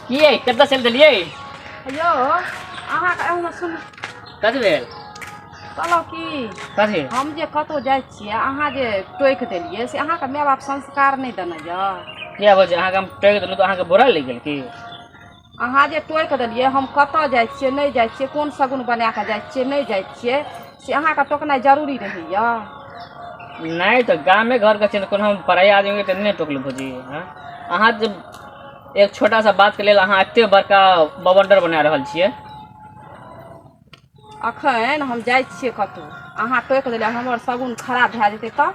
किए कतऽ चलि देलियै? यौ, अहाँके एहिमे सुन। कथी भेल? कहलहुँ की, कथी? हम जे कतहु जाइ छियै, अहाँ जे टोकि देलियै से अहाँके माय बाप संस्कार नहि देने यऽ? किया भौजी, अहाँके हम टोकि देलहुँ तऽ अहाँके बुरा लागि गेल की? अहाँ जे टोकि देलियै, हम कतऽ जाइ छियै, नहि जाइ छियै, कोन शगुन बना कऽ जाइ छियै, नहि जाइ छियै, से अहाँके टोकनाइ जरूरी रहैए? नहि तऽ गामे घरके छियै तऽ कोनो हम पराया आदमीके तऽ नहि टोकलहुँ भौजी। हँ, अहाँ जे एक छोटा सा बातके लेल अहाँ एते बड़का बवंडर बना रहल छियै। अखन हम जाइ छियै कतहु, अहाँ टोकि देलियै, हमर शगुन खराब भए जेतै तऽ?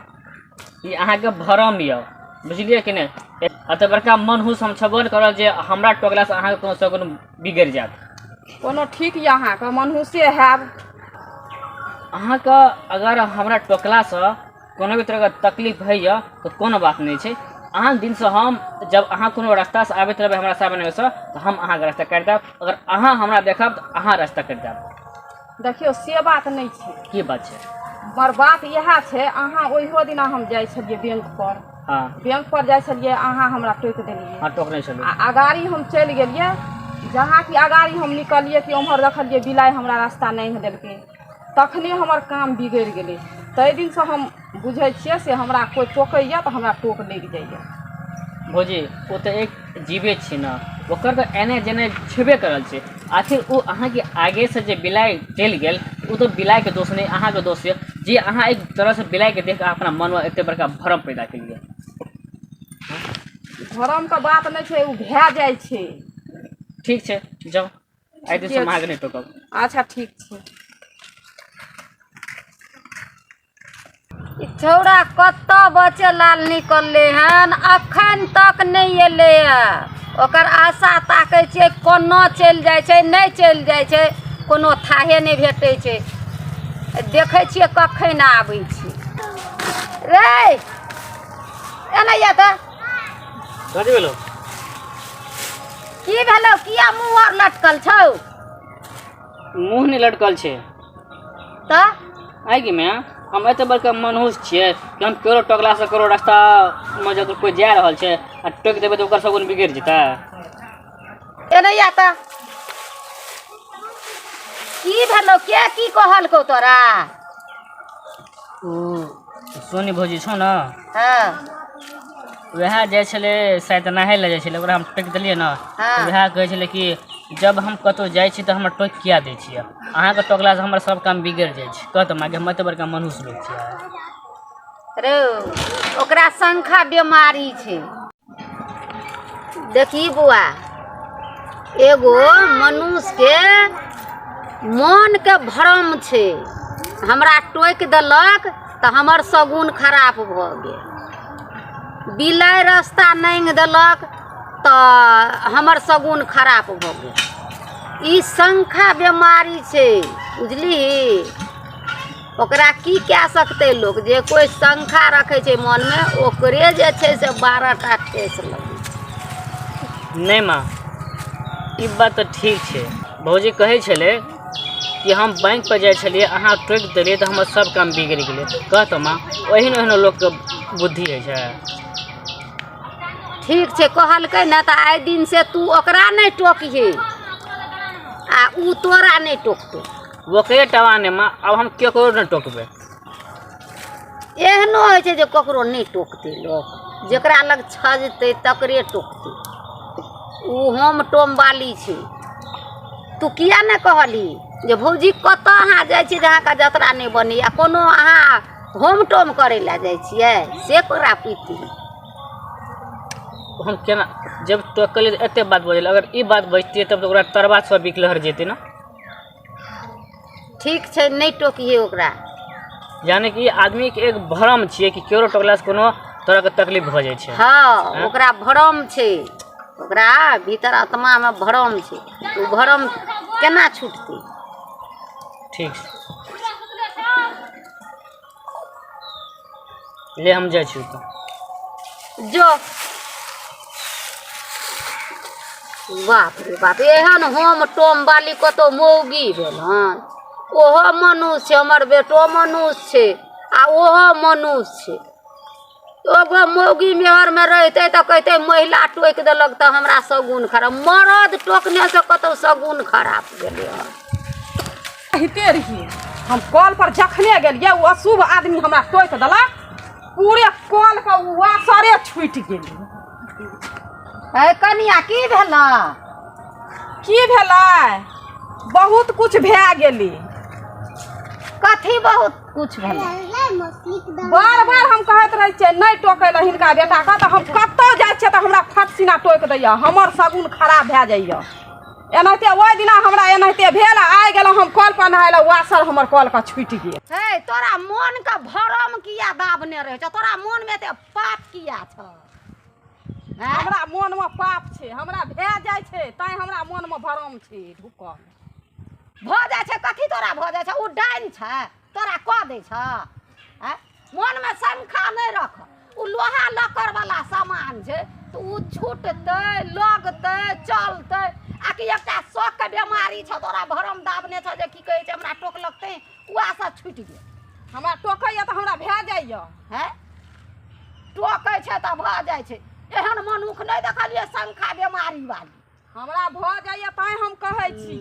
ई अहाँके भरम यऽ, बुझलियै कि नहि? एते बड़का मनहूस हम छेबो नहि करब जे हमरा टोकलासँ अहाँके कोनो शगुन बिगड़ि जायत। कोनो ठीक यऽ, अहाँके मनहूसे हैब। अहाँके अगर हमरा टोकलासँ कोनो भी तरहके तकलीफ होइए तऽ कोनो बात नहि छै। अहाँ दिनसँ हम जब अहाँ कोनो रास्तासँ आबैत रहबै हमरा सामनेसँ तऽ हम अहाँके रास्ता काटि देब। अगर अहाँ हमरा देखब तऽ अहाँ रास्ता काटि देब। देखियौ, से बात नहि छै। की बात छै? मगर बात इएह छै, अहाँ ओहियो दिना हम जाइ छलियै बैंक पर। बैंक पर जाइ छलियै, अहाँ हमरा टोकि देलियै। हँ, टोकने छलहुँ। आ अगाड़ी हम चलि गेलियै, जहाँ कि अगाड़ी हम निकललियै कि उम्हर देखलियै बिलाइ हमरा रास्ता नहि देलकै, तखने हमर काम बिगड़ि गेलै। ताहि दिनसँ हम बुझै छियै से हमरा कोइ टोकैए तऽ हमरा टोक लागि जाइए। भौजी, ओ तऽ एक जीवे छी ने, ओकर तऽ एने जेने छेबे करल छै। आखिर ओ अहाँके आगेसँ जे बिलाइ चलि गेल, ओ तऽ बिलाइके दोष नहि, अहाँके दोष यऽ जे अहाँ एक तरहसँ बिलाइके देख कऽ अपना मनमे एते बड़का भ्रम पैदा केलियै। भ्रमके बात नहि छै, ओ भए जाइ छै। ठीक छै, जाउ, आइ दिनसँ हम अहाँके नहि टोकब। अच्छा, ठीक छै। ई छौड़ा कतऽ बचेलाल निकललै हन, अखन तक नहि एलै हँ। ओकर आशा ताकै छियै, कोना चलि जाइ छै, नहि चलि जाइ छै, कोनो थाहे नहि भेटै छै। देखै छियै कखन आबै छै। रे, एना या तऽ। कथी भेलौ? की भेलौ? किया मुँह आर लटकल छौ? मुँह नहि लटकल छै। तऽ? आइ की माय, हम एते बड़का मनहूस छियै कि हम केकरो टोकलासँ ककरो रास्तामे जब कोइ जा रहल छै आ टोकि देबै तऽ ओकर शगुन बिगड़ि जेतै? एने या तऽ, की भेलौ? के की कहलकौ तोरा? ओ सोनी भौजी छौ ने। वएह जाइ छलै शायद नहाय लए जाइ छलै, ओकरा हम टोकि देलियै ने। वएह कहै छलै कि जब हम कतहु जाइ छी तऽ हमरा टोकि किया दै छियै? अहाँके टोकलासँ हमर सब काम बिगड़ि जाइ छै। कह तऽ माँ, हम एते बड़का मनुष्य लोक छियै? रे, ओकरा शंखा बेमारी छै। देखी बौआ, एगो मनुष्यके मोनके भ्रम छै, हमरा टोकि देलक तऽ हमर शगुन खराब भऽ गेल, बिलाइ रास्ता नाङ्गि देलक तऽ हमर शगुन खराब भऽ गेल। ई शंखा बेमारी छै, बुझलिही? ओकरा की कए सकतै लोक? जे कोइ शंखा रखै छै मोनमे, ओकरे जे छै से 12 टा ठेस लगै छै। नहि माँ, ई बात तऽ ठीक छै। भौजी कहै छलै कि हम बैंक पर जाइ छलियै, अहाँ टोकि देलियै तऽ हमर सब काम बिगड़ि गेलै। कह तऽ माँ, ओहन ओहन लोकके बुद्धि होइ छै? ठीक छै, कहलकै ने तऽ आइ दिन से तू ओकरा नहि टोकही आ ओ तोरा नहि टोकतौ। ओकरे टवा नहि माँ, आब हम केकरो नहि टोकबै। एहनो होइ छै जे ककरो नहि टोकतै लोक? जकरा लग छजतै तकरे टोकतै। ओ होम टोम वाली छै। तू किया नहि कहलही जे भौजी, कतऽ अहाँ जाइ छियै जे अहाँके जतरा नहि बनैया? कोनो अहाँ होम टोम करै लए जाइ छियै से ओकरा पुछतिही। हम केना जब टोकलियै तऽ एते बात बजलै। अगर ई बात बजतियै तब तऽ ओकरा तरबा सब बिकलहर जेतै ने। ठीक छै, नहि टोकिहे ओकरा। यानी कि आदमीके एक भ्रम छियै कि केकरो टोकलासँ कोनो तरहके तकलीफ भऽ जाइ छै। ओकरा भ्रम छै, ओकरा भीतर आत्मामे भ्रम छै। ओ भ्रम केना छुटतै? ठीक छै, ले, हम जाइ छी तऽ। जो। बाप रे बाप, एहन होम टोम वाली कतहु मौगी भेल हन? ओहो मनुष्य छै, हमर बेटो मनुष्य छै आ ओहो मनुष्य छै। एगो मौगी मेहरमे रहितै तऽ कहितै महिला टोकि देलक तऽ हमरा शगुन खराब, मरद टोकनेसँ कतहु शगुन खराब गेलै हन। कहिते रहियै हम कल पर जखने गेलियै ओ अशुभ आदमी हमरा टोकि देलक, पूरे कल के ओ वासरे छूटि गेलै। हे कनिया की भेलै? की भेलै, बहुत कुछ भए गेलै। कथी बहुत कुछ भेलै? बार बार हम कहैत रहै छियै नहि टोकै लए हिनका बेटाके, तऽ हम कतहु जाइ छियै तऽ हमरा फटसिना टोकि दैया, हमर शगुन खराब भए जाइया। एनाहिते ओहि दिना हमरा एनाहिते भेल, आइ गेलहुँ हम कल पर नहाय लए, वासर हमर कलके छूटि गेल। हे तोरा मोनके भरम किया दाबने रहै छौ? तोरा मोनमे एते पाप किया छौ? हमरा मोनमे पाप छै, हमरा भए जाइ छै तैं हमरा मोनमे भरम छै ढुकल। भऽ जाइ छै कथी तोरा भऽ जाइ छै? ओ डाइन छै तोरा कऽ दै छ? मोनमे शंका नहि रख, ओ लोहा लक्कड़ वाला सामान छै तऽ ओ छूटतै लगतै चलतै। आ कि एकटा शौकके बेमारी छौ तोरा, भरम दाबने छौ जे की कहै छै हमरा टोकलक तैं ओ आशा छूटि गेल। हमरा टोकैया तऽ हमरा भए जाइया। हैं टोकै छै तऽ भऽ जाइ छै। एहन मनुख नहि देखलियै शंखा बेमारी वाली। हमरा भऽ जाइया तैं हम कहै छी।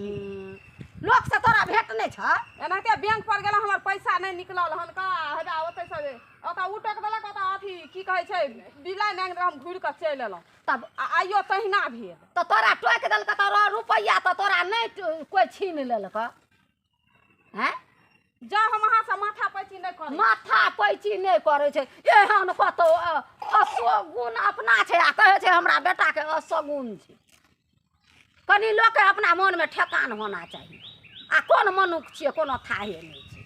लोकसँ तोरा भेट नहि छ? एनाहिते बैंक पर गेलहुँ, हमर पैसा नहि निकलल हन का, हेबा ओतै से ओतऽ ओ टोकि देलक, ओतऽ अथी की कहै छै बिलाइ मांगि देलक, हम घुरि कऽ चलि एलहुँ। तब आ आइयो तहिना भेल। तऽ तोरा टोकि देलक तोरा रुपैआ तऽ तोरा नहि कोइ छीन लेलक? हैं जा हम अहाँसँ माथा पैची नहि करै। माथा पैची नहि करै छै। एहन कतौ असगुन अपना छै आ कहै छै हमरा बेटाके असगुन छै। कनि लोकके अपना मोनमे ठेकान होना चाही। आ कोन मनुख छियै कोनो थाहे नहि छै।